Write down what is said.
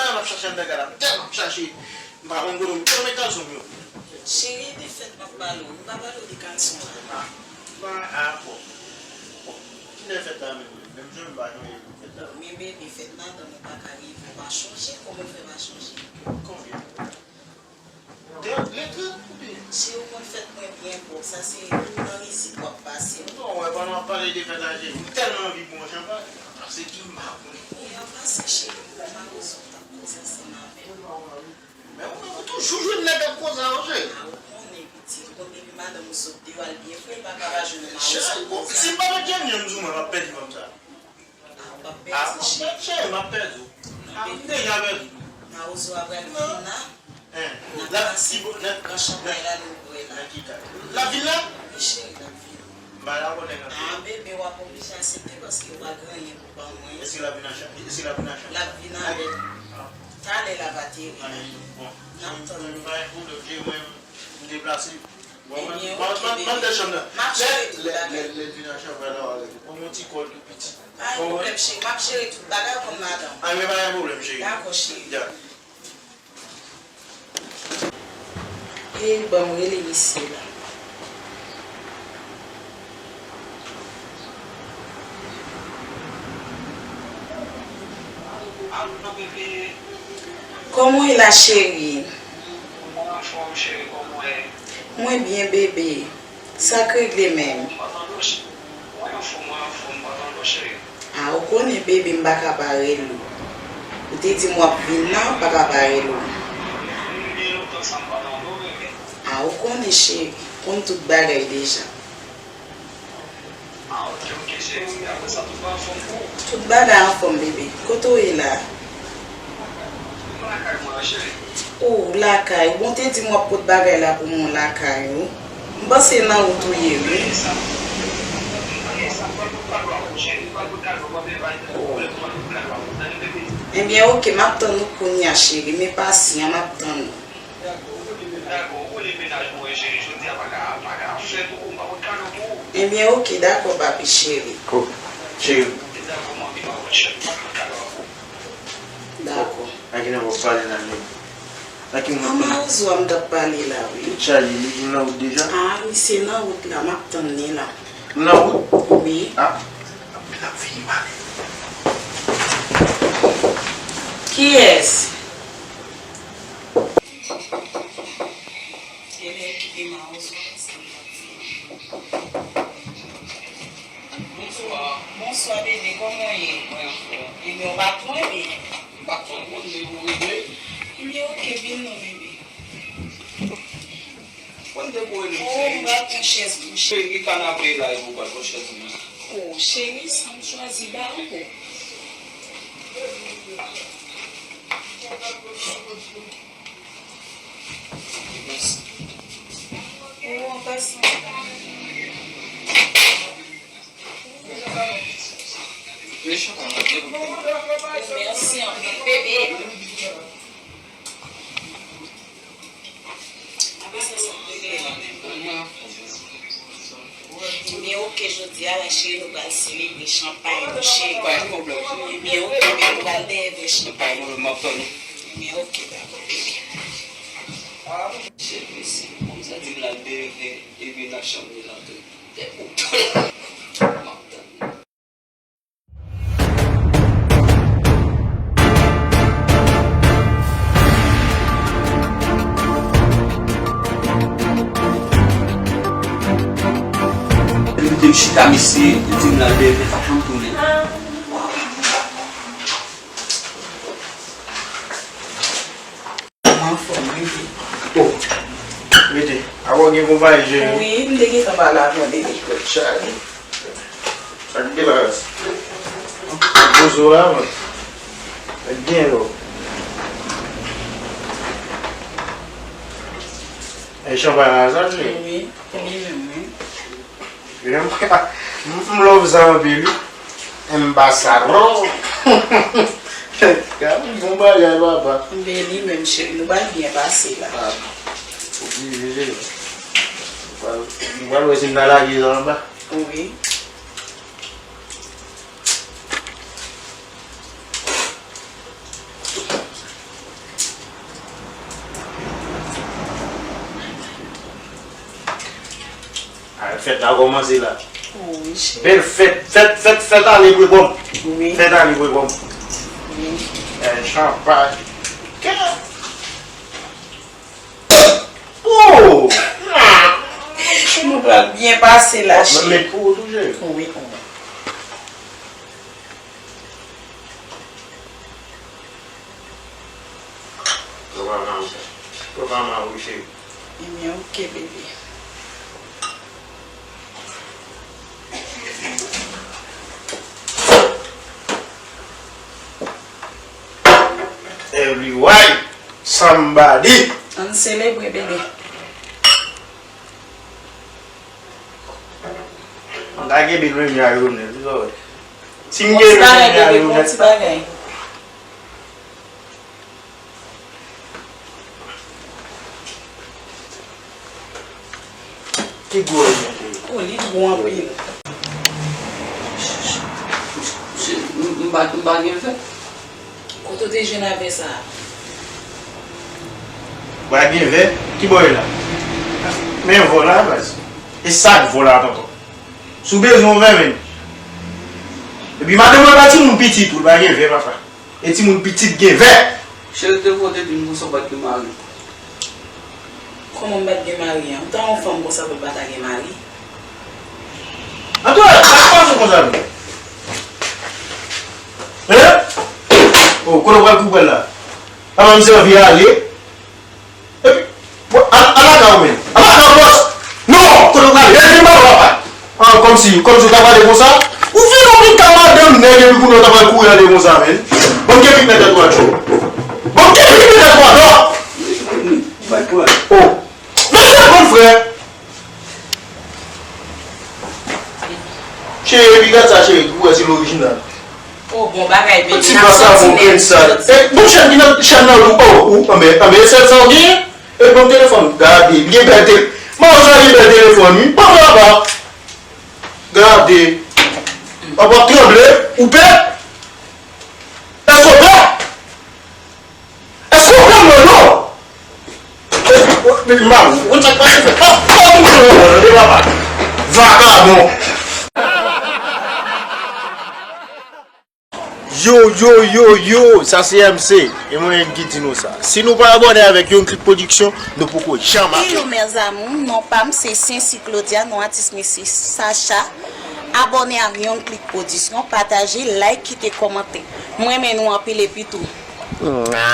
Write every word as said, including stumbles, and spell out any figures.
tèlman ap chache anndan gad la, m tèlman ap chache. M pa konn kote m tèlman met kalson m yo. Cheri, de fèt m ap pale w, m pa pale w de kalson la. Ah, ah, bon. Bon, kilè fèt la menm? Menm jan m pa chonje pou fèt la. Men bebe, fèt madanm ou pa ka rive, ou pa chonje, kòman w fè pa chonje? Konbyen? De, le trant oubyen? Si ou konn fèt mwen byen pwòp, sa se nan rizib w ap pase. Non, wè, pandan w ap pale de fèt la, cheri, m tèlman anvi bwè yon chanpay. Pase ki m pa konnen. E an pasan, cheri, m pa bezwen w t ap koze ansanm avè m. Men ou menm, ou toujou jwenn nèg k ap koze a, cheri. A, ou konnen, pitit, ou konn depi madanm ou sot deyò, l byen fre, l pa ka pa jwenn mawozo. Cheri, bon, si m pa met Jenny ann sou mwen, m ap pèdi fanm sa. Ah, w ap pèdi, cheri. Ah, m ap pèdi, cheri, m ap pèdi w. Ah, m deja pèdi. Mawozo a pral vin la. Hein. N ap pase pran chanpay la, nou bwè la. Nan ki kad? L ap vin la? Wi, cheri, l ap vin. M pa dakò nèg antre. Ah, bebe, w ap oblije aksepte paske w pa gen anyen pou ban mwen. Èske l ap vin a chan-, èske l ap vin a chanpay? L ap vin avèk. Ah. Talè l ap ateri la. Bon. N ap tann li. Pa gen pwoblèm, cheri, mwen, m deplase. Bon, ebyen, mande chanm nan. M ap jere tout bagay. Lè, lè, lè, lè l vin a chanpay la, w a rele. Pran yon ti kòl tou piti. Pa gen pwoblèm, cheri. M ap jere tout bagay, ou konn madanm. Ah, men pa gen pwoblèm, cheri. Dakò, cheri. Ya. E, ban m rele misye la. Kòman w ye la, cheri? Mwen anfòm, cheri, kòman w ye? Mwen byen, bebe. Sa k regle menm? Mwen anfòm, mwen anfòm, pa tande w, cheri. A, ou konnen, bebe, m pa ka pa rele w. Ou te di m w ap vin la, m pa ka pa rele w. Byen lontan sa m pa tande w, bebe. A, ou konnen, cheri, konn tout bagay deja. Ah, ok, ok, cheri. Apre sa, tout bagay anfòm pou ou? Tout bagay anfòm, bebe. Kote w ye la? M lakay mwen an, cheri. O, w lakay. Bon, te di m w ap pot bagay la pou mwen w lakay ou. M panse nan wout ou ye, wi. Ebyen, ok, m ap tann ou kounye a, cheri. Men pasyan, m ap tann ou. Dakò, ou konnen mennaj mwen, cheri, jodi a pa ka, pa ka fèt, ou konn m pa pot kado pou ou. Ebyen, ok, dakò, papi cheri. Oh, cheri. Dakò, manmi, pa pot chèf, pa pot kado pou ou. Dakò. A ki nèg w ap pale la menm? A ki moun? A mawozo a m t ap pale la, wi. Li chaje, li, li nan wout deja? A, misye nan wout la, m ap tann li la. Nan wout? Wi. A, l ap, l ap vini pale. Kiyès? Genlè ki te mawozo paske m t ap fini. Bonswa. Bonswa, bebe, kòman w ye? Mwen anfòm. Ebyen, w pa twonpe? M pa twonpe, mwen, men ou regle. Ebyen, ok, vin non, bebe. Mwen te pou rele w, cheri. Oh, m pral pran chèz pou cheri. Cheri, ki kanape la, e pou w pral pran chèz ou? Oh, cheri, sa m chwazi ba ou. Mèsi anpil, bebe. Apre sa, sa k rele la menm? Mwen anfòm. Ebyen, ok, jodi a la, cheri, nou pral selebre chanpay nou, cheri. Pa gen pwoblèm, cheri. Ebyen, ok, men nou pral dèyè vè chanpay. Pa gen pwoblèm, m ap tann ou. Ebyen, ok, dakò, bebe. Cheri, mesi. Kòm sa di m l al dèyè vè, ebyen, nan chanm li la tou. M ap tann ou. Li te chita, mesye, li di m l al beve, pa janm tounen. Mwen anfòm, wi, wi. Oh, mete. Apa w gen konpayi, cheri? Wi, m te gentan pale avè w depi. Tèt chaje. Sa k gen la? Bozo la, man. Sa k gen, bro? E chanpay la, sa, cheri? Wi, li menm, wi. M, m love sa anpil, wi. Ambassador. Gade bon bagay, papa. Men li menm, cheri, nou pral byen pase la. Ah, oblije, cheri. Nou pral, nou pral wè si n ta lage sa anba. Wi. Fèt la kòmanse la. Wi, cheri. Bèl fèt, fèt, fèt, fèt ale bwè pòm. Wi. Fèt ale bwè pòm. Wi. Eh, chanpay. Kè. Oh! Nou pral byen pase la, cheri. Mwen met pou ou tou, cheri. Wi, wi. Papa Mawi, papa Mawi, cheri. Ebyen, oke, bebe. Every white somebody. Ann selebre, bebe. Mwen ka kenbe l menm jan yo menm, wi, sa w wè. Si m kenbe l menm jan yo menm. Ti bagay. Oh, li gwo anpil. M, m pa, m pa gen vè. Kote w te jwenn avè sa a? Ou pa gen vè? Ki bò e la? Men vò la, baz. E sa k vò la, tonton. Si w bezwen w vè, men. Epi madanm mwen pa timoun pitit, ou pa gen vè, papa. E timoun pitit gen vè. Cheri, te vo te di m konsa w pa t gen mari. Kòman m pa t gen mari an? Ou ta yon fanm konsa pou l pa ta gen mari? Antouka, sa k pase konsa menm? Hein? Oh, kote w pral koupè la? Papa m sèvi ale. Epi, bon, al, al lakay ou menm. Al lakay ou, bòs. Non, kote w prale? Epi m pa wè papa. Ah, kòmsi, kòmsi w ta pale konsa? Ou fin konprann ka madanm nèg epi kounye a w ta pral kouri ale konsa, menn. Ban m kenbe pik nan tèt ou a, tchou. Ban m kenbe pik nan tèt ou a, non. Oh. Men se bon, frè. Cheri, epi gad sa, cheri, pou wè si l orijinal. Oh, bon bagay, baby. Ti basa bon grenn sa. Eh, bon, chèn ki nan, chèn nan, ou, oh, ou, anben, anben, e sèl sa w genyen? E bon telefòn, gade, li gen bèl te-, manzè gen bèl telefòn, wi. Bon, papa. Gade. W ap tranble, ou pè? Èske w pè? Èske w pè, Lolo? Èske w, m pa konn sa k pase, fè. Ah, ah, m pran w, papa. Vakabon. Yo, yo, yo, yo, sa se M C, e mwen menm ki di nou sa. Si nou pa abòne avèk Young Click Production, nou poko janm apre. Hello mes amours, non pa m se Sensi Claudia, non atis mwen se Sacha. Abòne ak Young Click Production, pataje, like, kite kòmantè. Mwen renmen nou anpil epi tou. Mwa.